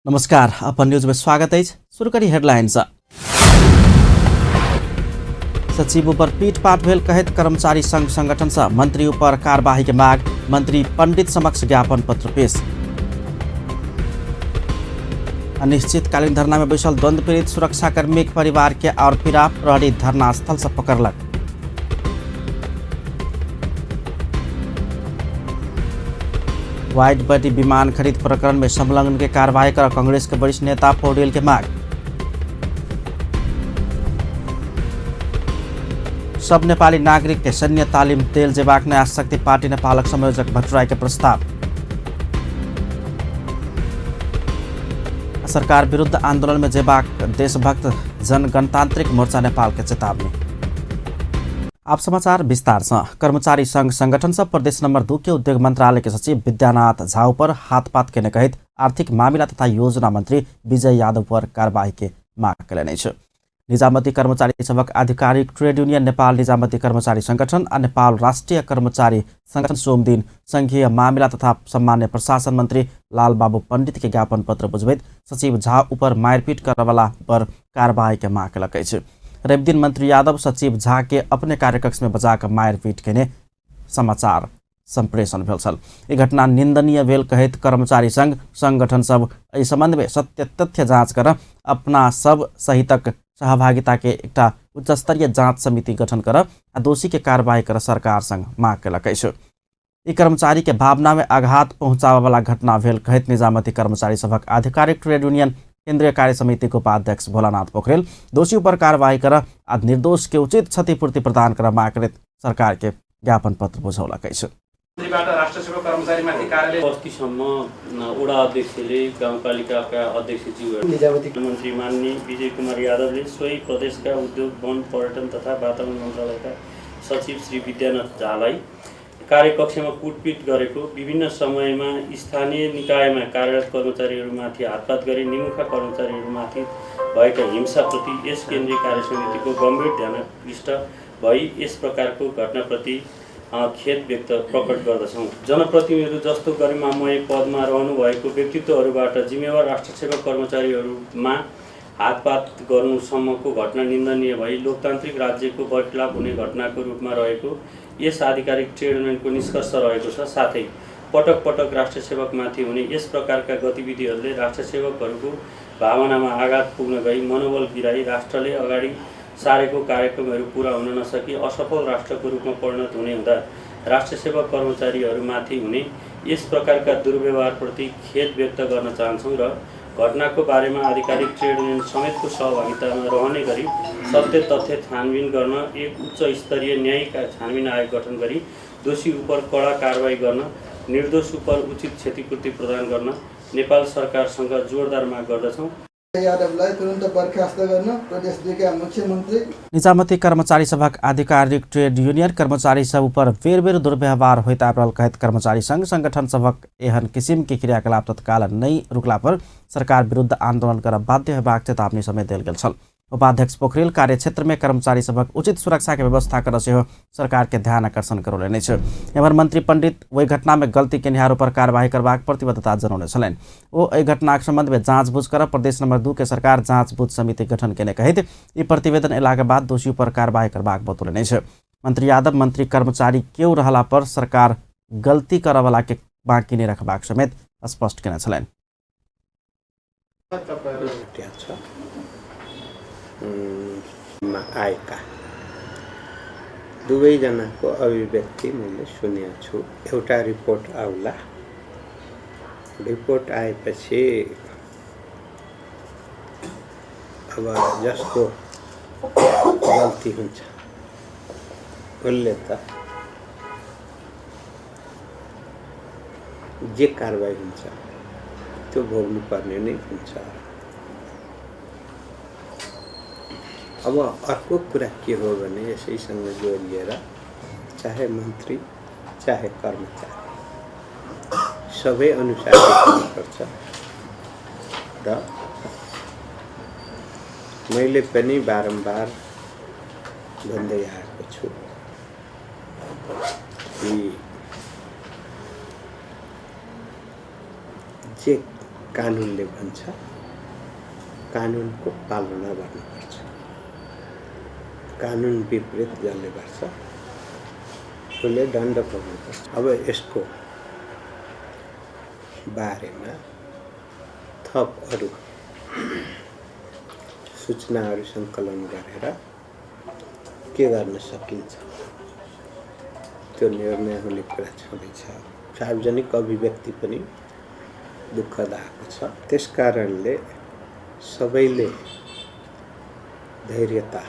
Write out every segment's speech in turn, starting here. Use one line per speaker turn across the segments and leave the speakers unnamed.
नमस्कार, अपन न्यूज में स्वागत है। शुरू करी हेडलाइंस। सचिव ऊपर पीटपाट भेल कहैत कर्मचारी संघ संगठन से मंत्री ऊपर कार्यवाही के मांग, मंत्री पंडित समक्ष ज्ञापन पत्र पेश। अनिश्चितकालीन धरना में बैसल द्वंद्व पीड़ित सुरक्षाकर्मी परिवार के और पीड़ा, प्रहरी धरना स्थल से पकड़लक। वाइड बॉडी विमान खरीद प्रकरण में संलग्न के कार्रवाई कर कांग्रेस के वरिष्ठ नेता पौडेल के मांग। सब नेपाली नागरिक के सैन्य तालिम तेल जेबाक नया शक्ति पार्टी नेपालक संयोजक भट्टराई के प्रस्ताव। सरकार विरुद्ध आंदोलन में जेबाक देशभक्त जनगणतांत्रिक मोर्चा नेपाल के चेतावनी। आप समाचार विस्तार से। कर्मचारी संघ संगठन सब प्रदेश नंबर 2 के उद्योग मंत्रालय के सचिव विद्यानाथ झा पर हाथपात केने कहैत आर्थिक मामिला तथा योजना मंत्री विजय यादव पर कार्रवाई के मांग कयलनि अछि। निजामती कर्मचारी सभक आधिकारिक ट्रेड यूनियन नेपाल निजामती कर्मचारी संगठन आ नेपाल राष्ट्रिय कर्मचारी संगठन सोमदिन संघीय मामिला तथा सामान्य प्रशासन मंत्री लालबाबू पंडित के ज्ञापन पत्र बुझबैत सचिव झा ऊपर मारपीट करवला पर कार्रवाई के मांग कयलक अछि। रविदिन मंत्री यादव सचिव झा के अपने कार्यकक्ष में बजा कऽ मारपीट केने समाचार संप्रेषण भेल छल। ई घटना निंदनीय भेल कहैत कर्मचारी संघ संगठन सब एहि संबंध में सत्य तथ्य जांच कर अपना सब सहितक सहभागिता के एकटा उच्च स्तरीय जांच समिति गठन कर आ दोषी के कार्रवाई कर सरकार संग मांग कयलक अछि। ई कर्मचारी के भावना में आघात पहुंचाबय वाला घटना भेल कहैत निजामती कर्मचारी सभक आधिकारिक ट्रेड यूनियन केंद्रीय कार्य समिति के उपाध्यक्ष भोलानाथ पोखरेल दोषी पर कार्रवाई कर आ निर्दोष के उचित क्षतिपूर्ति प्रदान कर मांग करैत सरकार के ज्ञापन पत्र बुझौलक अछि।
अस्तिसम्म वडा अध्यक्षले गाउँपालिकाका अध्यक्षज्यूहरू
निजामती
मन्त्री माननीय विजय कुमार यादवले सोही प्रदेशका उद्योग वन पर्यटन तथा वातावरण मन्त्रालयका सचिव श्री विद्यानाथ झालाई कार्यकक्षमा कुटपिट गरेको, विभिन्न समयमा स्थानीय निकायमा कार्यरत कर्मचारीहरूमाथि हातपात गरी निमुखा कर्मचारीहरूमाथि भएका हिंसाप्रति यस केन्द्रीय कार्य समितिको गम्भीर ध्यानाकृष्ट भई यस प्रकारको घटनाप्रति खेद व्यक्त प्रकट गर्दछौँ। जनप्रतिनिधिहरू जस्तो गरिमामय पदमा रहनुभएको व्यक्तित्वहरूबाट जिम्मेवार राष्ट्रसेवा कर्मचारीहरूमा हातपात गर्नुसम्मको घटना निन्दनीय भई लोकतान्त्रिक राज्यको बर्खिलाप हुने घटनाको रूपमा रहेको यस आधिकारिक ट्रेड युनियनको निष्कर्ष रहेको छ। साथै पटक पटक राष्ट्रसेवकमाथि हुने यस प्रकारका गतिविधिहरूले राष्ट्रसेवकहरूको भावनामा आघात पुग्न गई मनोबल गिराई राष्ट्रले अगाडि सारेको कार्यक्रमहरू पुरा हुन नसकी असफल राष्ट्रको रूपमा परिणत हुने हुँदा राष्ट्रसेवक कर्मचारीहरूमाथि हुने यस प्रकारका दुर्व्यवहारप्रति खेद व्यक्त गर्न चाहन्छौँ र घटनाको बारेमा आधिकारिक ट्रेड युनियन समेतको सहभागितामा रहने गरी सत्य तथ्य छानबिन गर्न एक उच्च स्तरीय न्यायिक छानबिन आयोग गठन गरी दोषी उपर कडा कारवाही गर्न, निर्दोष उपर उचित क्षतिपूर्ति प्रदान गर्न नेपाल सरकारसँग जोरदार माग गर्दछौँ।
यादवलाई तुरन्त बर्खास्त गर्न प्रदेश 2 का मुख्यमन्त्री।
निजामती कर्मचारी सभक आधिकारिक ट्रेड यूनियन कर्मचारी सब ऊपर बेर बेर दुर्व्यवहार होइत आबि रहल कहैत कर्मचारी संघ संगठन सभक एहन किसिम के क्रियाकलाप तत्काल नहि रुकला पर सरकार विरुद्ध आंदोलन कर बाध्य होबाक चेतावनी समेत देल गेल छल। उपाध्यक्ष पोखरेल कार्यक्षेत्र में कर्मचारी सभक उचित सुरक्षा के व्यवस्था कर सेहो सरकार के ध्यान आकर्षण करौलनि अछि। एम्हर मंत्री पंडित ओहि घटना में गलती केनिहार पर कार्रवाई करबाक प्रतिबद्धता जनौने छलनि। ओ एहि घटनाक संबंध में जाँचबूझ कर प्रदेश नंबर 2 के सरकार जाँचबूझ समिति गठन केने कहैत ई प्रतिवेदन एलाक बाद दोषी पर कार्रवाई करबाक बतौलनि अछि। मंत्री यादव मंत्री कर्मचारी केओ रहला पर सरकार गलती करऽवला के बाँकी नहि रखबाक समेत स्पष्ट केने छलनि।
आएका दुवैजनाको अभिव्यक्ति मैले सुनेको छु। एउटा रिपोर्ट आउला, रिपोर्ट आएपछि अब जसको गल्ती हुन्छ उसले त जे कारवाही हुन्छ त्यो भोग्नुपर्ने नै हुन्छ। अब अर्को कुरा के हो भने यसैसँग जोडिएर चाहे मन्त्री चाहे कर्मचारी सबै अनुशासित हुनुपर्छ र मैले पनि बारम्बार भन्दै आएको छु कि जे कानुनले भन्छ, कानुनको पालना गर्नुपर्छ। कानुन विपरीत जसले गर्छ उसले दण्ड भोग्नुपर्छ। अब यसको बारेमा थप अरू सूचनाहरू सङ्कलन गरेर के गर्न सकिन्छ त्यो निर्णय हुने कुरा छँदैछ। सार्वजनिक अभिव्यक्ति पनि दुःखद आएको छ, त्यसकारणले सबैले धैर्यता,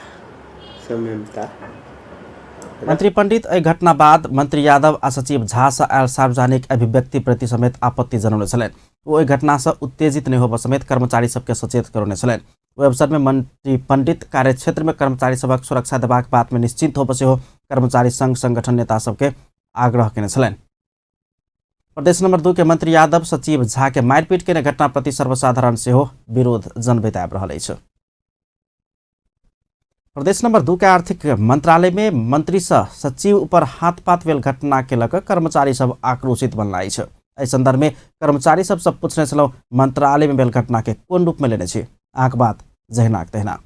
संयमता।
मंत्री पंडित एहि घटना बाद मंत्री यादव आ सचिव झा से आयल सार्वजनिक अभिव्यक्ति प्रति समेत आपत्ति जनौने छलनि। ओ एहि घटना से उत्तेजित नहि होबऽ समेत कर्मचारी सबके सचेत करौने छलनि। ओहि अवसर में मंत्री पंडित कार्यक्षेत्र में कर्मचारी सबक सुरक्षा देबाक बात में निश्चिंत होबऽ सेहो कर्मचारी संघ संगठन नेता सबके आग्रह केने छलनि। प्रदेश नंबर 2 के मंत्री यादव सचिव झा के मारिपीट केने घटना प्रति सर्वसाधारण सेहो विरोध जनबैत आबि रहल अछि। प्रदेश नंबर 2 के आर्थिक मंत्रालय में मंत्री सह सचिव ऊपर हाथपात भेल घटना के लऽ कऽ कर्मचारी सब आक्रोशित बनला अछि। एहि संदर्भ में कर्मचारी सब सब पूछने छलहुँ मंत्रालय में भेल घटना के कोन रूप में लेने छी, अहाँके बात जहिनाक तहिना।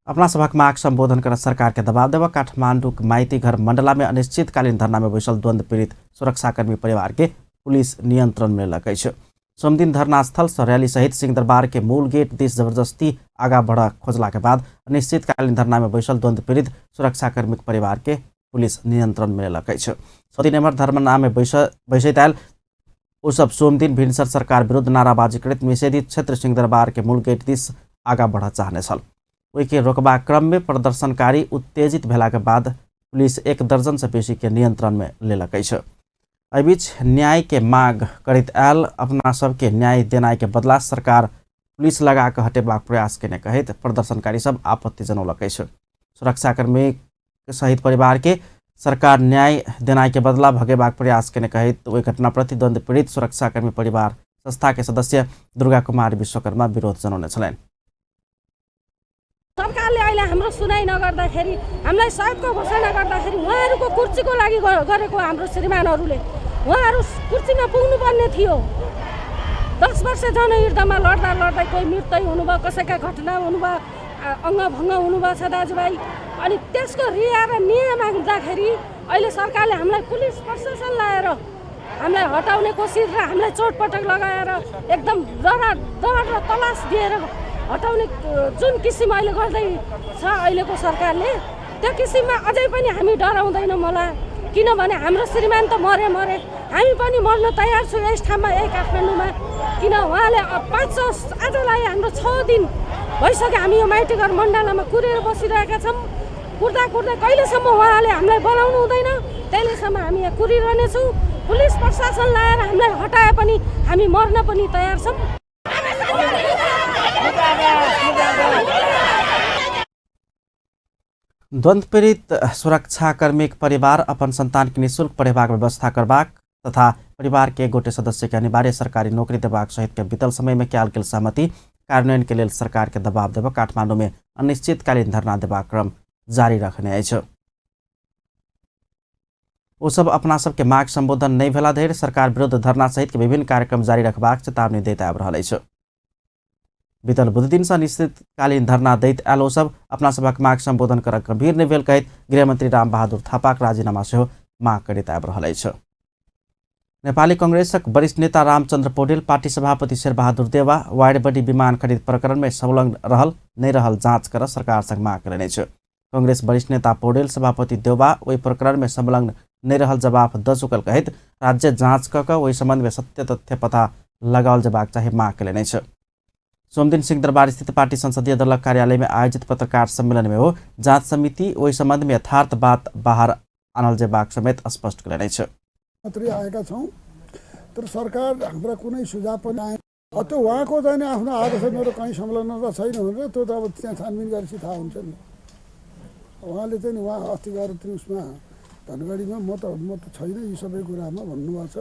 अपना सभक माग संबोधन कर सरकार के दबाव देबऽ काठमांडूक माइती घर मंडला में अनिश्चितकालीन धरना में बैसल द्वंद्व पीड़ित सुरक्षाकर्मी परिवार के पुलिस नियंत्रण में लेलक अछि। सोमदिन धरना स्थल से रैली सहित सिंहदरबार के मूल गेट दिस जबरदस्ती आगा बढ़ खोजला के बाद अनिश्चितकालीन धरना में बैसल द्वंद्व पीड़ित सुरक्षाकर्मी परिवार के पुलिस नियंत्रण में लेलक अछि। सोमदिन एम्हर धरना में बैसैत आयल ओ सब सोमदिन भिनसर सरकार विरुद्ध नाराबाजी करैत निषेधित क्षेत्र सिंहदरबार के मूल गेट दिस आगा बढ़ चाहने छल। ओहिके रोकबाक क्रम में प्रदर्शनकारी उत्तेजित भेला के बाद पुलिस 1 दर्जन से बेसी के नियंत्रण में लेलक अछि। एहि बीच न्याय के मांग करैत आयल अपना सबके न्याय देनाय के बदला सरकार पुलिस लगा कऽ हटेबाक प्रयास केने कहैत प्रदर्शनकारी सब आपत्ति जनौलक अछि। सुरक्षाकर्मी सहित परिवार के सरकार न्याय देनाय के बदला भगेबाक प्रयास केने कहैत ओहि घटना प्रति द्वंद्व पीड़ित सुरक्षाकर्मी परिवार संस्था के सदस्य दुर्गा कुमारी विश्वकर्मा विरोध जनौने छलनि।
सरकारले अहिले हाम्रो सुनाइ नगर्दाखेरि, हामीलाई सहयोगको घोषणा गर्दाखेरि उहाँहरूको कुर्सीको लागि गरेको हाम्रो श्रीमानहरूले उहाँहरू कुर्सीमा पुग्नुपर्ने थियो। 10 वर्ष जनयुद्धमा लड्दा लड्दै कोही मृत्यु हुनुभयो, कसैका घटना हुनुभयो, अङ्गभङ्ग हुनुभएको छ दाजुभाइ। अनि त्यसको रिया र न्याय माग्दाखेरि अहिले सरकारले हामीलाई पुलिस प्रशासन लाएर हामीलाई हटाउने कोसिस र हामीलाई चोटपटक लगाएर एकदम डर र तलास दिएर हटाउने जुन किसिम अहिले गर्दैछ अहिलेको सरकारले, त्यो किसिममा अझै पनि हामी डराउँदैनौँ होला। किनभने हाम्रो श्रीमान त मरे मरे, हामी पनि मर्न तयार छौँ यस ठाउँमा, यही काठमाडौँमा। किन उहाँले 5 आजलाई हाम्रो 6 दिन भइसक्यो हामी यो माइतीघर मण्डलामा कुरेर बसिरहेका छौँ। कुर्दा कुर्दै कहिलेसम्म उहाँले हामीलाई बोलाउनु हुँदैन त्यहिलेसम्म हामी यहाँ कुरिरहनेछौँ। पुलिस प्रशासन लाएर हामीलाई हटाए पनि हामी मर्न पनि तयार छौँ।
द्वंद्व पीड़ित सुरक्षाकर्मीक परिवार अपन संतान के निःशुल्क पढ़ेबाक व्यवस्था करबाक तथा परिवार के गोटे सदस्य के अनिवार्य सरकारी नौकरी देबाक सहित के बीतल समय में कयल गेल सहमति कार्यान्वयन के लेल सरकार के दबाव देबऽ काठमांडू में अनिश्चितकालीन धरना देबाक क्रम जारी रखने अछि। ओ सब अपना सबके माग संबोधन नहि भेला धरि सरकार विरुद्ध धरना सहित के विभिन्न कार्यक्रम जारी रखबाक चेतावनी दैत आबि रहल अछि। बीतल बुध दिन से अनिश्चितकालीन धरना दैत आयल ओ सब अपना सभक माग संबोधन करक गंभीर नहि भेल कहैत गृहमंत्री रामबहादुर थापाक राजीनामा सेहो माग करैत आबि रहल अछि। नेपाली कांग्रेसक वरिष्ठ नेता रामचंद्र पौडेल पार्टी सभापति शेरबहादुर देवा वाइड बडी विमान खरीद प्रकरण में संलग्न रहल नहि रहल जाँच कर सरकार संग माग कयने अछि। कांग्रेस वरिष्ठ नेता पौडेल सभापति देवा ओहि प्रकरण में संलग्न नहि रहल जवाब द चुकल कहैत राज्य जाँच कऽ ओहि संबंध में सत्य तथ्य पता लगाओल जेबाक चाही माग कयने अछि। सोमदिन सिंहदरबार स्थित पार्टी संसदीय दलक कार्यालय में आयोजित पत्रकार सम्मेलन में ओ जाँच समिति ओहि संबंध में यथार्थ बात बाहर आनल जेबाक समेत स्पष्ट कयने अछि।
मात्रै आएका छौँ तर सरकार हाम्रा कुनै सुझाव पनि आएन। त्यो उहाँको चाहिँ आफ्नो आएको छ, मेरो कहीँ संलग्नता छैन भनेर त्यो त अब त्यहाँ छानबिन गरेपछि थाहा हुन्छ नि। उहाँले चाहिँ उहाँ अस्ति गएर त्यो उसमा धनगढीमा म त छैन यी सबै कुरामा भन्नुभएको छ।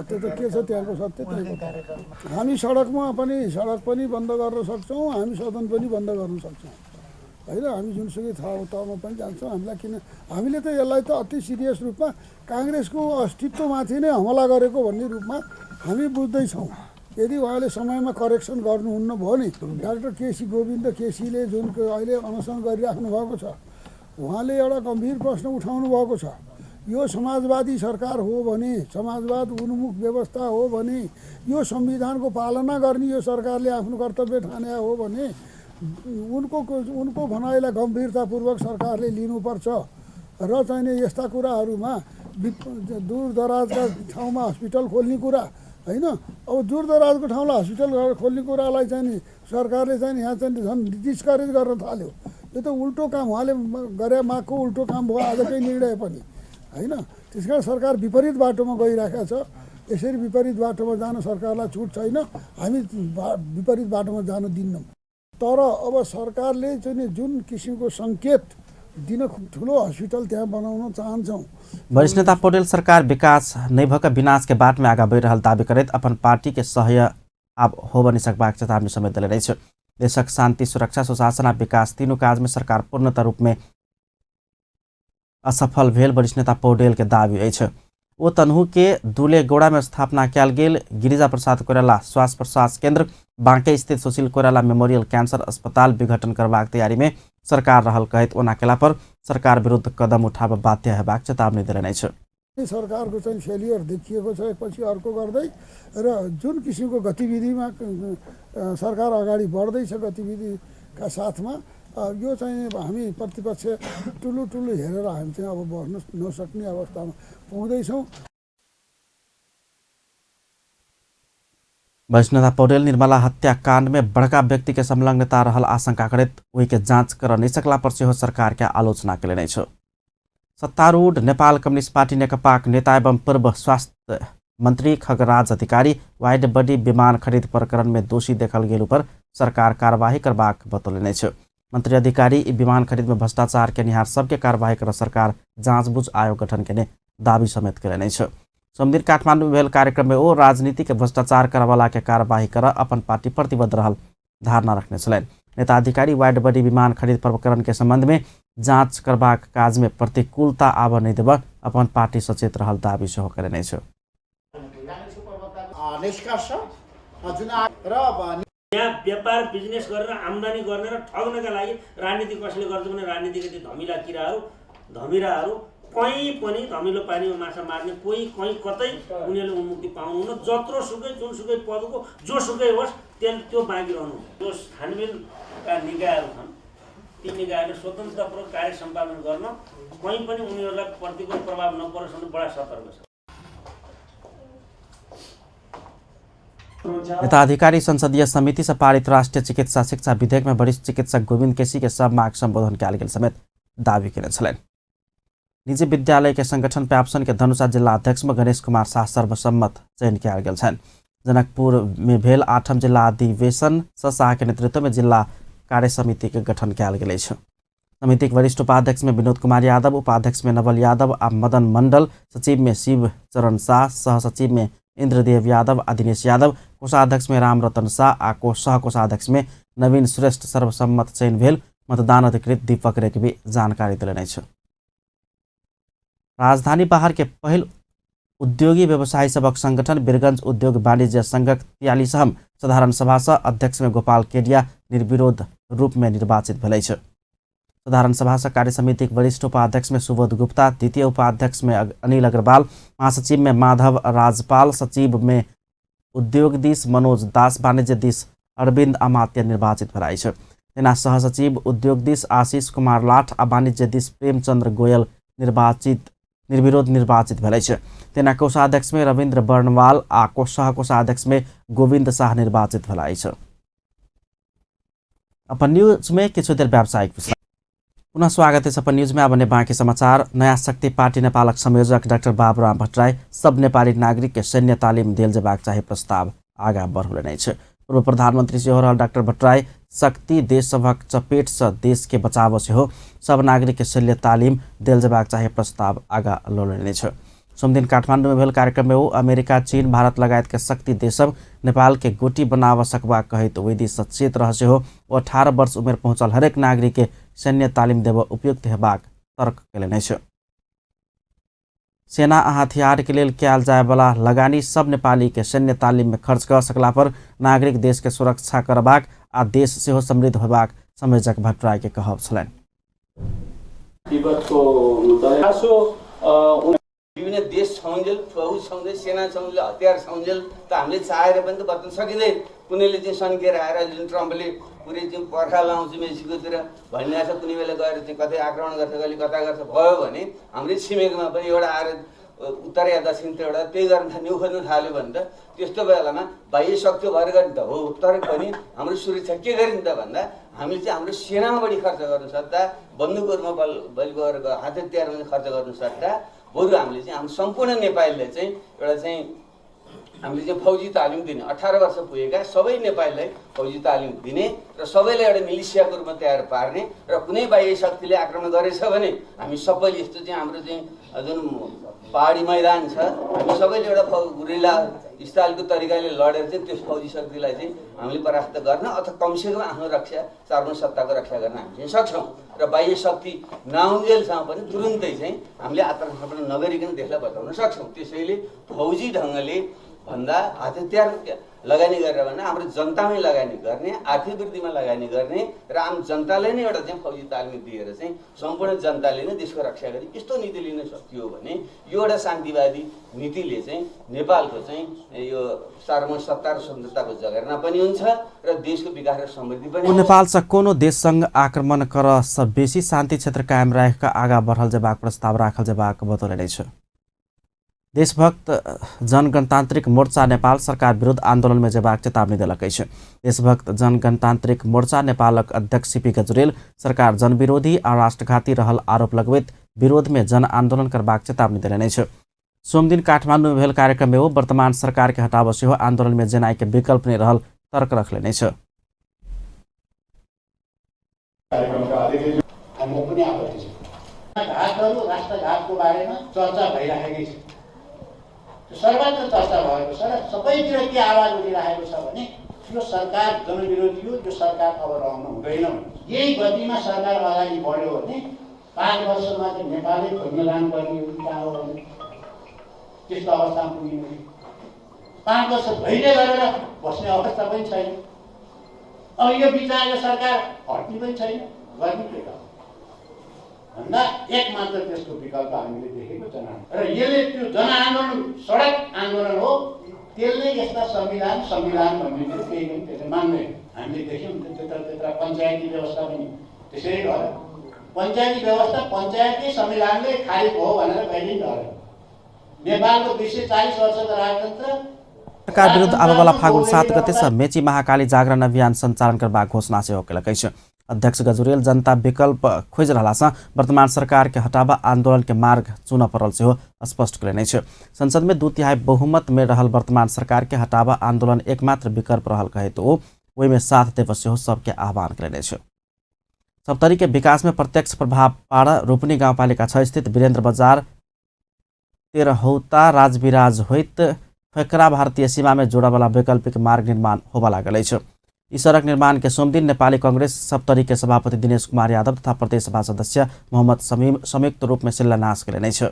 त्यो त के छ त्यहाँको सत्य त्यहाँको। हामी सडकमा पनि सडक पनि बन्द गर्न सक्छौँ, हामी सदन पनि बन्द गर्न सक्छौँ होइन। हामी जुनसुकै तहमा पनि जान्छौँ। हामीलाई किन हामीले त यसलाई त अति सिरियस रूपमा काङ्ग्रेसको अस्तित्वमाथि नै हमला गरेको भन्ने रूपमा हामी बुझ्दैछौँ। यदि उहाँले समयमा करेक्सन गर्नुहुन्न भयो नि, डाक्टर केसी गोविन्द केसीले जुन अहिले अनसन गरिराख्नु भएको छ, उहाँले एउटा गम्भीर प्रश्न उठाउनु भएको छ। यो समाजवादी सरकार हो भने, समाजवाद उन्मुख व्यवस्था हो भने, यो संविधानको पालना गर्ने यो सरकारले आफ्नो कर्तव्य ठाने हो भने उनको उनको भनाइलाई गम्भीरतापूर्वक सरकारले लिनुपर्छ र चाहिँ यस्ता कुराहरूमा दूरदराजका ठाउँमा हस्पिटल खोल्ने कुरा होइन। अब दूरदराजको ठाउँलाई हस्पिटल खोल्ने कुरालाई चाहिँ नि सरकारले चाहिँ यहाँ चाहिँ झन् डिस्करेज गर्न थाल्यो। यो त उल्टो काम उहाँले गरे मागको उल्टो काम भयो आजकै निर्णय पनि होइन। त्यस कारण सरकार विपरीत बाटोमा गइरहेको छ। यसरी विपरीत बाटोमा जान सरकारलाई छुट छैन, हामी विपरीत बाटोमा जान दिन्नौँ। तर अब सरकारले चाहिँ जुन किसिमको सङ्केत दिन ठुलो हस्पिटल त्यहाँ बनाउन चाहन्छौँ।
वरिष्ठ नेता पौडेल सरकार विकास नहि भऽ कऽ विनाश के बाट में आगा बढ़ि रहल दावी करैत अपन पार्टी के सहय आब होबऽ नहि सकबाक चेतावनी समेत देलनि अछि। देशक शांति, सुरक्षा, सुशासन आ विकास तीनू काज में सरकार पूर्णतः रूप में असफल भेल वरिष्ठ नेता पौडेल के दावी अछि। ओ तनहु के दुलेगौड़ा में स्थापना कयल गेल गिरिजा प्रसाद कोइराला श्वास प्रश्वास केंद्र, बांके स्थित सुशील कोइराला मेमोरियल कैंसर अस्पताल विघटन करबाक तैयारी में सरकार रहल कहैत ओना केला पर सरकार विरुद्ध कदम उठाबऽ बाध्य हेबाक चेतावनी देलनि अछि।
सरकारको चाहिँ फेलियर देखिएको छ एकपछि अर्को गर्दै र जुन किसिमको गतिविधिमा सरकार अगाडि बढ्दैछ गतिविधिका साथमा यो चाहिँ हामी प्रतिपक्ष ठुलो ठुलो हेरेर हामी चाहिँ अब बस्न नसक्ने अवस्थामा पुग्दैछौँ।
वरिष्ठ नेता पौडेल निर्मला हत्याकांड में बड़का व्यक्ति के संलग्नता रहल आशंका करैत ओहि के जांच कर नहि सकला पर सेहो सरकार के आलोचना कयलनि अछि। सत्तारूढ़ नेपाल कम्युनिस्ट पार्टी नेकपाक नेता एवं पूर्व स्वास्थ्य मंत्री खगराज अधिकारी वाइड बडी विमान खरीद प्रकरण में दोषी देखल गेल पर सरकार कार्यवाही करबाक बतौलनि अछि। मंत्री अधिकारी ई विमान खरीद में भ्रष्टाचार केनिहार सबके कार्यवाही कर सरकार जाँचबुझ आयोग गठन केने दावी समेत कयलनि अछि। सोमदिन काठमांडू में भेल कार्यक्रम में ओ राजनीति के भ्रष्टाचार करवाला के कार्यवाही कर अपन पार्टी प्रतिबद्ध रहल धारणा रखने छलनि। नेता अधिकारी वाइड बडी विमान खरीद प्रकरण के संबंध में जांच करबाक काज में प्रतिकूलता आबऽ नहि देबऽ अपन पार्टी सचेत रहल दावी सेहो कयलनि अछि।
यहाँ व्यापार बिजनेस गरेर आम्दानी गर्ने र ठग्नका लागि राजनीति कसले गर्छ भने राजनीतिको ती धमिला किराहरू, धमिराहरू, कहीँ पनि धमिलो पानीमा माछा मार्ने कोही कहीँ कतै उनीहरूले उन्मुक्ति पाउनुहुन्न। जत्रो सुकै जुनसुकै पदको जोसुकै होस् त्यो बाँकी रहनु। जो छानबिनका निकायहरू छन् ती निकायहरूले स्वतन्त्रतापूर्वक कार्य सम्पादन गर्न कहीँ पनि उनीहरूलाई प्रतिकूल प्रभाव नपरोस् भने बडा सतर्क छ।
नेता अधिकारी संसदीय समिति से पारित राष्ट्रिय चिकित्सा शिक्षा विधेयक में वरिष्ठ चिकित्सक गोविंद केसी के सब माग संबोधन कयल गेल समेत दावी केने छलनि। निजी विद्यालय के संगठन प्याप्सन के धनुषा जिल्ला अध्यक्ष में गणेश कुमार शाह सर्वसम्मत चयन कयल गेल छनि। जनकपुर में भेल 8म जिल्ला अधिवेशन स शाह के नेतृत्व में जिल्ला कार्य समिति के गठन कयल गेल अछि। समिति के वरिष्ठ उपाध्यक्ष में विनोद कुमार यादव, उपाध्यक्ष में नवल यादव आ मदन मंडल, सचिव में शिव चरण शाह, सह सचिव में इंद्रदेव यादव आ दिनेश यादव, कोषाध्यक्ष में राम रतन शाह आ सह कोषाध्यक्ष में नवीन श्रेष्ठ सर्वसम्मत चयन भेल मतदान अधिकृत दीपक रेग्मी जानकारी देलनि अछि। राजधानी बाहर के पहिल उद्योगी व्यवसायी सभक संगठन वीरगंज उद्योग वाणिज्य संघक 43म साधारण सभा सँ अध्यक्ष में गोपाल केडिया निर्विरोध रूप में निर्वाचित भेल अछि। साधारण सभा सँ कार्य समितिक वरिष्ठ उपाध्यक्ष में सुबोध गुप्ता, द्वितीय उपाध्यक्ष में अनिल अग्रवाल, महासचिव में माधव राजपाल, सचिव में उद्योग दिस मनोज दास, वाणिज्य दिस अरविंद अमात्य निर्वाचित भेल अछि। तेना सहसचिव उद्योग दिस आशीष कुमार लाठ आ वाणिज्य दिस प्रेमचंद्र गोयल निर्विरोध निर्वाचित भेल अछि। तेना कोषाध्यक्ष में रविन्द्र बर्णवाल आ सह कोषाध्यक्ष में गोविंद शाह निर्वाचित भेल अछि। अपन न्यूज में किछु देर व्यावसायिक विश्राम। पुनः स्वागत है अपन न्यूज में। अब बाँकी समाचार। नयाँ शक्ति पार्टी नेपालक संयोजक डाक्टर बाबुराम भट्टराई सब नेपाली नागरिक के सैन्य तालिम देल जेबाक चाही प्रस्ताव आगा बढ़ौलनि अछि। पूर्व प्रधानमंत्री सेहो रहल डाक्टर भट्टराई शक्ति देश सभक चपेट से देश के बचाव सेहो सब नागरिक के सैन्य तालिम देल जेबाक चाही प्रस्ताव आगा लौलनि अछि। सोमदिन काठमाडौँ में भेल कार्यक्रम में ओ अमेरिका, चीन, भारत लगायत के शक्ति देश सब नेपाल के गोटी बनाव सकबाक कहैत ओहि दिस सचेत रह सेहो ओ 18 वर्ष उमेर पहुँचल हरेक नागरिक के सैन्य तालिम देब उपयुक्त हेबाक तर्क केलनि अछि। सेना आ हथियार के लेल कयल जाय वाला लगानी सब नेपाली के सैन्य तालिम में खर्च कऽ सकला पर नागरिक देश के सुरक्षा करबाक आ देश सेहो समृद्ध होबाक संयोजक भट्टराई के कहब छलनि।
तिब्बतको खासो
विभिन्न देश छौन्जेल, फौज छौन्जेल, सेना छौन्जेल, हतियार छौन्जेल त हामीले चाहेर पनि त बच्न सकिँदैन। कुनैले चाहिँ सन्केर आएर जुन ट्रम्पले पुरै चाहिँ पर्खा लाउँछु मेक्सिकोतिर भनिरहेको छ, कुनै बेला गएर चाहिँ कतै आक्रमण गर्छ, कहिले कता गर्छ भयो भने हाम्रै छिमेकमा पनि एउटा आएर उत्तर या दक्षिणतिर एउटा त्यही गर्न न्यु खोज्न थाल्यो भने त त्यस्तो बेलामा बाह्य शक्ति भएर गर्ने त हो, तर पनि हाम्रो सुरक्षा के गर्ने त भन्दा हामीले चाहिँ हाम्रो सेनामा बढी खर्च गर्नु सक्दा, बन्दुकहरूमा बल बलि गएर हात हतियारमा खर्च गर्नु सक्दा बरु हामीले चाहिँ हाम्रो सम्पूर्ण नेपालीलाई चाहिँ एउटा चाहिँ हामीले चाहिँ फौजी तालिम दिने, 18 वर्ष पुगेका सबै नेपालीलाई फौजी तालिम दिने र सबैलाई एउटा मिलिसियाको रूपमा तयार पार्ने र कुनै बाह्य शक्तिले आक्रमण गरेछ भने हामी सबैले यस्तो चाहिँ हाम्रो चाहिँ जुन पहाडी मैदान छ हामी सबैले एउटा गुरिल्ला स्टाइलको तरिकाले लडेर चाहिँ त्यस फौजी शक्तिलाई चाहिँ हामीले परास्त गर्न अथवा कमसेकम आफ्नो रक्षा सार्वभौम सत्ताको रक्षा गर्न हामी चाहिँ सक्छौँ र बाह्य शक्ति नआउन्जेलसम्म पनि तुरुन्तै चाहिँ हामीले आत्मसमर्पण नगरिकन देशलाई बचाउन सक्छौँ। त्यसैले फौजी ढङ्गले भन्दा हात हतियार लगानी गरेर भन्दा हाम्रो जनतामै लगानी गर्ने, आर्थिक वृद्धिमा लगानी गर्ने र आम जनताले नै एउटा चाहिँ फौजी तालिम दिएर चाहिँ सम्पूर्ण जनताले नै देशको रक्षा गरी यस्तो नीति लिन सकियो भने यो एउटा शान्तिवादी नीतिले चाहिँ नेपालको चाहिँ यो सार्वभौम सत्ता र स्वतन्त्रताको जगेर्ना पनि हुन्छ र देशको विकास र समृद्धि पनि हुन्छ।
नेपाल सँ कोनो देशसँग आक्रमण कर सँ बेसी शान्ति क्षेत्र कायम राखि आगा बढ़ल जेबाक प्रस्ताव राखल जेबाक बतौलनि अछि। देशभक्त जनगणतान्त्रिक मोर्चा नेपाल सरकार विरुद्ध आन्दोलन में जेबाक चेतावनी देलक अछि। देशभक्त जनगणतान्त्रिक मोर्चा नेपालक अध्यक्ष सीपी गजुरेल सरकार जनविरोधी आ राष्ट्रघाती रहल आरोप लगबैत विरोध में जन आन्दोलन करबाक चेतावनी देलनि अछि। सोमदिन काठमाडौँ में भेल कार्यक्रम में ओ वर्तमान सरकार के हटाव सेहो आन्दोलन में जेनाइ के विकल्प नहि रहल तर्क रखलनि अछि।
हामीलाई पनि आपत्ति छ। घातहरू राष्ट्रघातको बारेमा चर्चा भइराखेकै छ, सर्वत्र चर्चा भएको छ र सबैतिर के आवाज उठिरहेको छ भने यो सरकार जनविरोधी हो, यो सरकार अब रहनु हुँदैन। यही गतिमा सरकार अगाडि बढ्यो भने 5 वर्षमा चाहिँ नेपालै खोज्न लानुपर्ने हो कि कहाँ हो भने त्यस्तो अवस्थामा पुगिने। 5 वर्ष धैर्य गरेर बस्ने अवस्था पनि छैन। अब यो बिचरा यो सरकार हट्ने पनि छैन, गर्ने के त? भन्दा एक मात्र त्यसको विकल्प हामीले देखेको जनआन्दोलन र यसले त्यो जनआन्दोलन सडक आन्दोलन हो। त्यसले यस्ता संविधान संविधान भन्ने कुरो केही पनि त्यसले मान्दैन। हामीले देख्यौँ त्यत्र त्यत्र पञ्चायती व्यवस्था पनि त्यसै ढल्यो। पञ्चायती व्यवस्था पञ्चायती संविधानले खारिज हो भनेर कहिले ढल्यो। नेपालको 240 वर्षको राजतन्त्र
सरकार विरुद्ध आबेवाला फागुन 7 गते से मेची महाकाली जागरण अभियान सञ्चालन करबाक घोषणा सेहो केलक अछि। अध्यक्ष गजुरेल जनता विकल्प खोजि रहला सँ वर्तमान सरकार के हटाबा आंदोलन के मार्ग चुनऽ पड़ल सेहो स्पष्ट केलनि अछि। संसद में 2/3 बहुमत में रहल वर्तमान सरकार के हटाबा आंदोलन एकमात्र विकल्प रहल कहैत ओ ओहिमे साथ देबऽ सेहो सबके आह्वान केलनि अछि। सप्तरी के विकास में प्रत्यक्ष प्रभाव पाड़ रोपनी गाउँपालिका 6 स्थित वीरेन्द्र बजार तेरहौता राजविराज होइत फकरा भारतीय सीमा में जोड़ावाला वैकल्पिक मार्ग निर्माण होबऽ लागल अछि। ई सड़क निर्माण के सोमदिन नेपाली कांग्रेस सप्तरी के सभापति दिनेश कुमार यादव तथा प्रदेश सभा सदस्य मोहम्मद शमीम संयुक्त रूप में शिलान्यास केलनि अछि।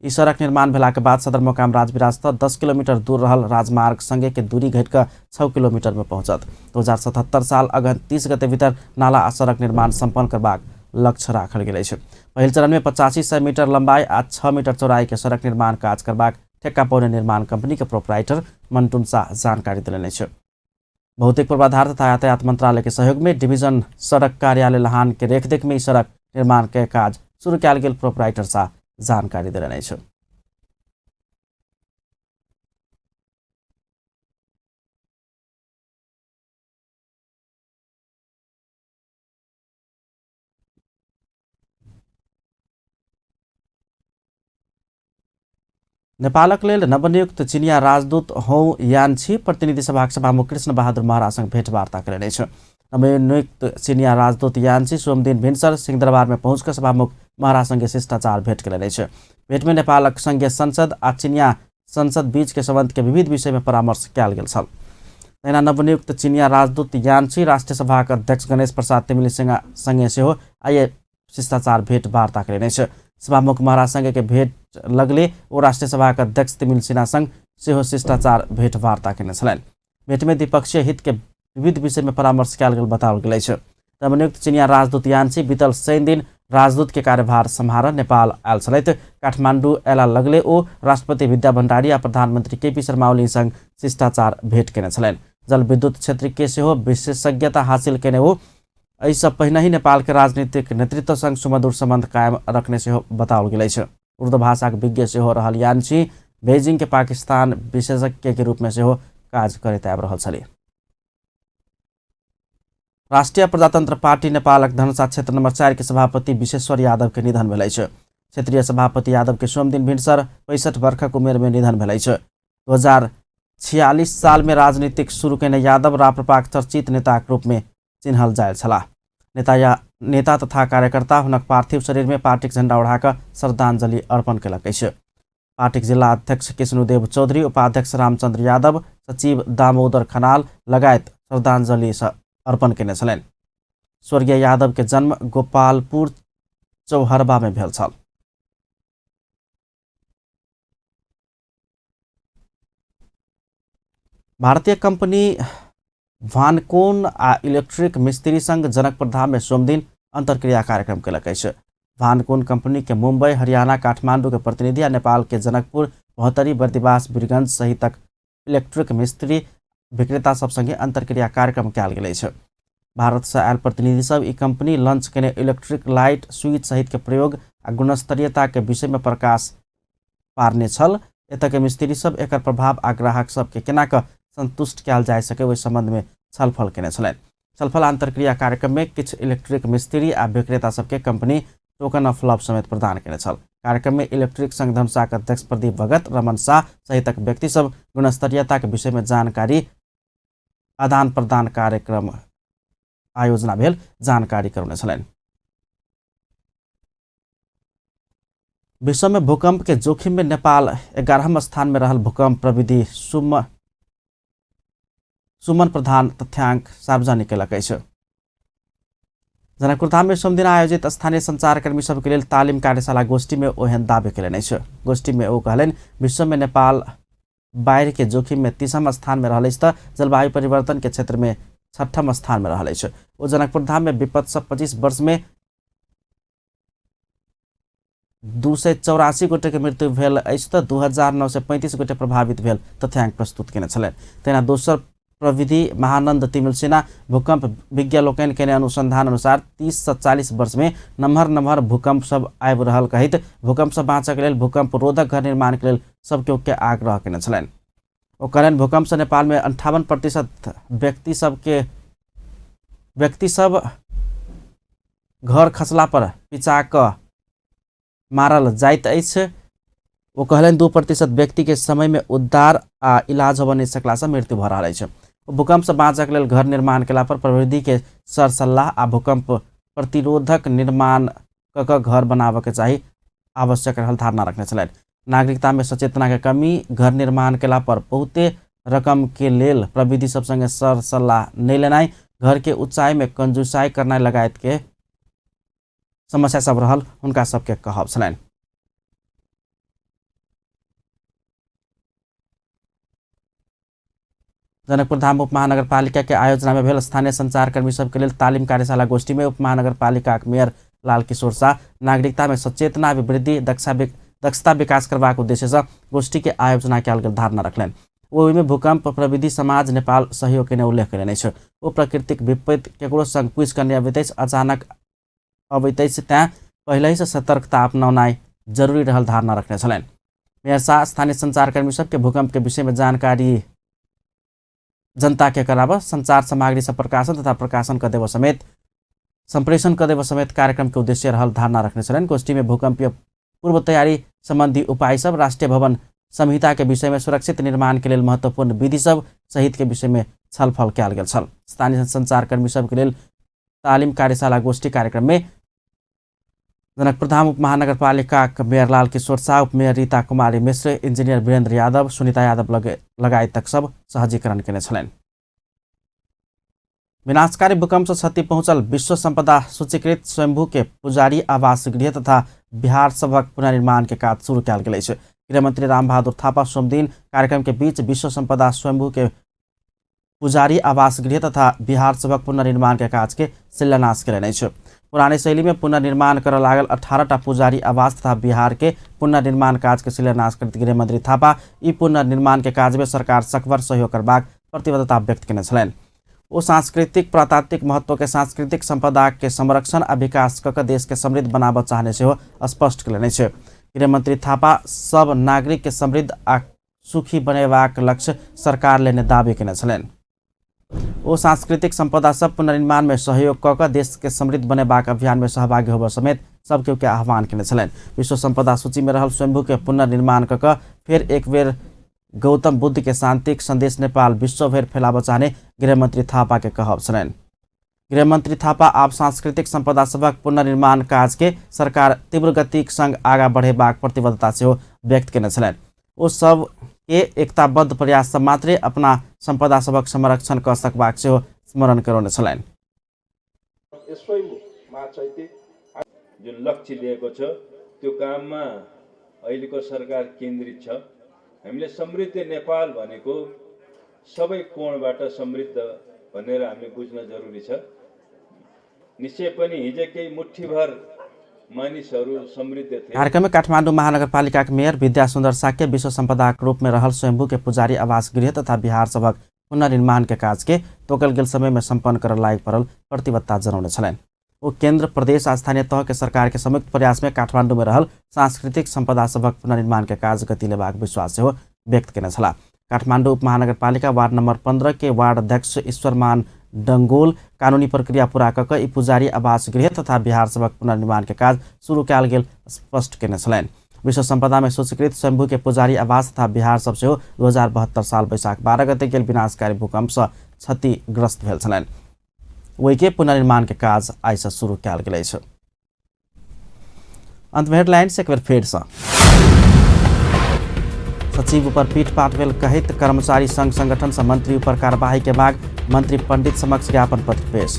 ई सड़क निर्माण भेला के बाद सदरमुकाम राजविराज त 10 किलोमीटर दूर रहल राजमार्ग संगे के दूरी घटि कऽ 6 किलोमीटर में पहुँचत। 2077 साल अगहन 30 गते भीतर नाला आ सड़क निर्माण सम्पन्न करबाक लक्ष्य राखल गेल अछि। पहिल चरण में 8500 मीटर लंबाई आ 6 मीटर चौड़ाई के सड़क निर्माण काज करबाक ठेक्का पौने निर्माण कंपनी के प्रोपराइटर मंटुन शाह जानकारी देलनि अछि। भौतिक पूर्वाधार तथा यातायात मंत्रालय के सहयोग में डिवीजन सड़क कार्यालय लहान के देखरेख में सड़क निर्माण के काज शुरू कयल गेल प्रोपराइटर शाह जानकारी देलनि अछि। नेपालक लेल नवनियुक्त चिनिया राजदूत हौ यानछी प्रतिनिधि सभाक सभामुख कृष्ण बहादुर महरासँग भेटवार्ता केलनि अछि। नवनियुक्त चिनिया राजदूत यानछी सोमदिन भिनसर सिंहदरबार में पहुँच सभामुख महरासँगे शिष्टाचार भेट केलनि अछि। भेट में नेपालक संघीय संसद आ चिनिया संसद बीच के संबंध के विविध विषय में परामर्श कयल गेल छल। तहिना नवनियुक्त चिनिया राजदूत यानछी राष्ट्रिय सभाक अध्यक्ष गणेश प्रसाद तिमिल्सिना सँगे सेहो आइए शिष्टाचार भेटवार्ता केलनि अछि। सभामुख महरासँगे के भेट लगले ओ राष्ट्रिय सभाक अध्यक्ष तिमिल्सिना संग सेहो शिष्टाचार भेटवार्ता केने छलनि। भेट में द्विपक्षीय हित के विविध विषय में परामर्श कयल गेल बताओल गेल अछि। नवनियुक्त चिनिया राजदूत यानछी बीतल शनि दिन राजदूत के कार्यभार सम्हार नेपाल आयल छलथि। काठमाडौँ अयला लगले ओ राष्ट्रपति विद्या भण्डारी आ प्रधानमन्त्री केपी शर्मा ओली संग शिष्टाचार भेट केने छलनि। जलविद्युत क्षेत्र के सेहो विशेषज्ञता हासिल केने ओ एहिसँ पहिनहि नेपाल के राजनीतिक नेतृत्व संग सुमधुर सम्बन्ध कायम रखने सेहो बताओल गेल अछि। उर्दू भाषाक विज्ञ सेहो रहल यानछी बेजिंग के पाकिस्तान विशेषज्ञ के रूप में सेहो काज करैत आबि रहल छलीह। राष्ट्रिय प्रजातन्त्र पार्टी नेपालक धनुषा क्षेत्र नंबर 4 के सभापति विश्वेश्वर यादव के निधन भेल अछि। क्षेत्रीय सभापति यादव के सोमदिन भिनसर 65 वर्षक उमेर में निधन भेल अछि। 2046 साल में राजनीतिक शुरू केने यादव राप्रपाक चर्चित नेताक रूप में चिन्हल जायल छलाह। नेता तथा कार्यकर्ता हुनक पार्थिव शरीर में पार्टीक झण्डा ओढ़ाकऽ श्रद्धांजलि अर्पण केलक अछि। पार्टीक जिला अध्यक्ष कृष्णदेव चौधरी, उपाध्यक्ष रामचंद्र यादव, सचिव दामोदर खनाल लगायत श्रद्धांजलि अर्पण केने छलनि। स्वर्गीय यादव के जन्म गोपालपुर चौहरबा में भेल छल। भारतीय कंपनी भानकोन आ इलेक्ट्रिक मिस्त्री संघ जनकपुर धाम में सोमदिन अंतर्क्रिया कार्यक्रम केलक अछि। भानकोन कंपनी के मुंबई, हरियाणा, काठमांडू के प्रतिनिधि आ नेपाल के जनकपुर, बहतरी, बर्दिवास, वीरगंज सहितक इलेक्ट्रिक मिस्त्री विक्रेता सब संगे अंतर्क्रिया कार्यक्रम कयल गेल अछि। भारत से आयल प्रतिनिधि सब ई कंपनी लॉन्च केने इलेक्ट्रिक लाइट स्विच सहित के प्रयोग आ गुणस्तरीयता के विषय में प्रकाश पारने छल। एतय के मिस्त्री सब एकर प्रभाव आ ग्राहक सबके केना कऽ संतुष्ट कयल जा सके ओहि संबंध में छलफल केने छलनि। छलफल अंतर्क्रिया कार्यक्रम में किछु इलेक्ट्रिक मिस्त्री आ विक्रेता सबके कंपनी टोकन ऑफ लव समेत प्रदान केने छल। कार्यक्रम में इलेक्ट्रिक संघ धनुषाक अध्यक्ष प्रदीप भगत, रमन शाह सहितक व्यक्ति सब गुणस्तरीयता के विषय में जानकारी आदान प्रदान कार्यक्रम आयोजना भेल जानकारी करौने छलनि। विश्व में भूकंप के जोखिम में नेपाल 11वां स्थान में रहल भूकंप प्रविधि सुमन प्रधान तथ्यांक सार्वजनिक केलक अछि। जनकपुरधाम में सोमदिन आयोजित स्थानीय संचारकर्मी सबके लेल तालिम कार्यशाला गोष्ठी में ओहन दावी केलनि अछि। गोष्ठी में ओ कहलनि विश्व में नेपाल बाढ़ि के जोखिम में 30वां स्थान में रहल अछि त जलवायु परिवर्तन के क्षेत्र में 6ठम स्थान में रहल अछि। ओ जनकपुरधाम में विपद सँ 25 वर्ष में 284 गोटे के मृत्यु भेल अछि तऽ 2935 गोटे प्रभावित भेल तथ्यांक प्रस्तुत केने छलनि। तहिना दोसर प्रविधि महानंद तिमिल सिन्हा भूकंप विज्ञ लोकनि केने अनुसंधान अनुसार 30 से 40 वर्ष में नम्हर नम्हर भूकंप सब आबि रहल कहैत भूकंप से बाँचक लेल भूकंप रोधक घर निर्माण के लेल सब केओ के आग्रह केने छलनि। ओ कहलनि भूकंप से नेपाल में 58% व्यक्ति सब घर खसला पर पिचा कऽ मारल जाइत अछि। ओ कहलनि 2% व्यक्ति के समय में उद्धार आ इलाज होबय नहि सकला से मृत्यु भऽ रहल अछि। भूकंप से बाँचक लेल घर निर्माण केला पर प्रविधि के सरसल्लाह आ भूकंप प्रतिरोधक निर्माण कऽ कऽ घर बनाबऽ के चाही आवश्यक रहल धारणा रखने छलनि। नागरिकता में सचेतना के कमी, घर निर्माण केला पर बहुते रकम के लेल प्रविधि सब संगे सरसल्लाह नहि लेनाइ, घर के ऊंचाई में कंजूसाई करनाइ लगायत के समस्या सब रहल हुनका सबके कहब छलनि। जनकपुर धाम उप महानगरपालिका के आयोजना में भेल स्थानीय संचारकर्मी सबके लेल तालिम कार्यशाला गोष्ठी में उप महानगरपालिका के मेयर लाल किशोर शाह नागरिकता में सचेतना अभिवृद्धि दक्षता विकास करबाक उद्देश्य से गोष्ठी के आयोजना कयल गेल धारणा रखलनि। ओहिमे भूकंप प्रविधि समाज नेपाल सहयोग केने उल्लेख कयलनि अछि। ओ प्राकृतिक विपत्ति केकरो संग पूछि कऽ नहि अबैत अछि, अचानक अबैत अछि, तेँ पहिलहि से सतर्कता अपनौनाइ जरूरी रहल धारणा रखने छलनि। मेयर शाह स्थानीय संचारकर्मी सबके भूकंप के विषय में जानकारी जनता के कराबऽ, संचार सामग्री सब प्रकाशन तथा प्रकाशन कऽ देबऽ समेत संप्रेषण कऽ देबऽ समेत कार्यक्रम के उद्देश्य रहल धारणा रखने छलनि। गोष्ठी में भूकंपीय पूर्व तैयारी संबंधी उपाय सब, राष्ट्रीय भवन संहिता के विषय में सुरक्षित निर्माण के लेल महत्वपूर्ण विधि सब सहित के विषय में छलफल कयल गेल छल। स्थानीय संचारकर्मी सबके लेल तालिम कार्यशाला गोष्ठी कार्यक्रम में जनकपुर धाम उप महानगरपालिका मेयर लाल किशोर शाह, उप मेयर रीता कुमारी मिश्र, इंजीनियर वीरेंद्र यादव, सुनीता यादव लगायतक सब सहजीकरण केने छलनि। विनाशकारी भूकंप से क्षति पहुंचल विश्व संपदा सूचीकृत स्वयंभू के पुजारी आवास गृह तथा बिहार सभक पुनर्निर्माण के काज शुरू कयल गेल अछि। गृहमंत्री रामबहादुर थापा सोमदिन कार्यक्रम के बीच विश्व संपदा स्वयंभू के पुजारी आवास गृह तथा बिहार सभक पुनर्निर्माण के काज के शिलान्यास कयलनि अछि। पुराने शैली में पुनर्निर्माण करऽ लागल 18टा पुजारी आवास तथा बिहार के पुनर्निर्माण काज के शिलान्यास करैत गृहमंत्री थापा ई पुनर्निर्माण के काज में सरकार सकभर सहयोग करबाक प्रतिबद्धता व्यक्त केने छलनि। ओ सांस्कृतिक पुरातात्विक महत्व के सांस्कृतिक संपदा के संरक्षण आ विकास कऽ देश के समृद्ध बनाबऽ चाहने सेहो स्पष्ट कयलनि अछि। गृहमंत्री थापा सब नागरिक के समृद्ध आ सुखी बनेबाक लक्ष्य सरकार लेने दावी केने छलनि। ओ सांस्कृतिक संपदा सब पुनर्निर्माण में सहयोग कऽ कऽ देश के समृद्ध बनेबाक अभियान में सहभागी होबऽ समेत सब केओ के आह्वान केने छलनि। विश्व संपदा सूची में रहल स्वयंभू के पुनर्निर्माण कऽ कऽ फेर एक बेर गौतम बुद्ध के शांतिक संदेश नेपाल विश्वभरि फैलाबऽ चाहने गृहमंत्री थापा के कहब छलनि। गृहमंत्री थापा आब सांस्कृतिक संपदा सभक पुनर्निर्माण काज के सरकार तीव्र गतिक संग आगा बढ़ेबाक प्रतिबद्धता सेहो व्यक्त केने छलनि। ओ सब के एकताबद्ध प्रयास सँ मात्रे अपना संपदा सभक संरक्षण कऽ सकबाक सेहो स्मरण करौने छलनि।
जुन लक्ष्य लिएको छ त्यो काममा अहिलेको सरकार केन्द्रित छ। हामीले समृद्ध नेपाल भनेको सबै कोणबाट समृद्ध भनेर हामीले बुझ्न जरुरी छ। निश्चय पनि हिजो केही मुठीभर मानिसहरू समृद्ध थिए।
कार्यक्रम में काठमाडौँ महानगरपालिका के मेयर विद्या सुन्दर साक्य विश्व संपदाक रूप में रहल स्वयंभू के पुजारी आवास गृह तथा बिहार सभक पुनर्निर्माण के काज के तोकल गेल समय में सम्पन्न करऽ लागि पड़ल प्रतिबद्धता जनौने छलनि। ओ केंद्र, प्रदेश आ स्थानीय तह के सरकार के संयुक्त प्रयास में काठमाडौँ में रहल सांस्कृतिक संपदा सभक पुनर्निर्माण के काज गति लेबाक विश्वास सेहो व्यक्त केने छलाह। काठमाडौँ उप महानगरपालिका वार्ड नंबर 15 के वार्ड अध्यक्ष ईश्वरमान डंगोल कानूनी प्रक्रिया पूरा कऽ कऽ ई पुजारी आवास गृह तथा बिहार सभक पुनर्निर्माण के काज शुरू कयल गेल स्पष्ट केने छलनि। विश्व संपदा में सूचीकृत स्वयंभू के पुजारी आवास तथा बिहार सब सेहो 2072 साल वैशाख 12 गते गेल विनाशकारी भूकंप से क्षतिग्रस्त भेल छलनि। ओहि के पुनर्निर्माण के काज आइ से शुरू कयल गेल अछि। अंत में हेडलाइंस एक बेर फेर से। सचिव ऊपर पीटपाट भेल कहैत कर्मचारी संघ संगठन से मंत्री ऊपर कार्यवाही के मांग, मंत्री पंडित समक्ष ज्ञापन पत्र पेश।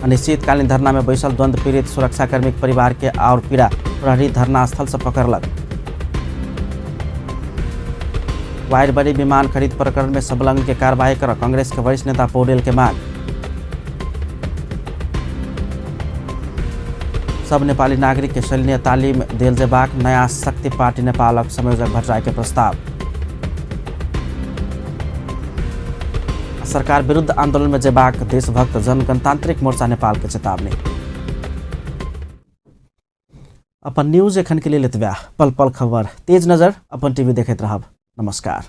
अनिश्चितकालीन धरना में बैसल द्वंद्व पीड़ित सुरक्षाकर्मी परिवार के और पीड़ा, प्रहरी धरना स्थल से पकड़लक। वायर बड़ी विमान खरीद प्रकरण में संलग्न के कार्रवाई कर कांग्रेस के वरिष्ठ नेता पौडेल के मांग। सब नेपाली नागरिक के शैलीय तालिम देल जेबाक नया शक्ति पार्टी नेपालक संयोजक भट्टराई के प्रस्ताव। सरकार विरुद्ध आंदोलन में जेबाक देशभक्त जनगणतांत्रिक मोर्चा नेपाल के चेतावनी। अपन न्यूज एखन के लेल एतबे। पल पल खबर तेज नजर अपन टीवी देखैत रहब। नमस्कार।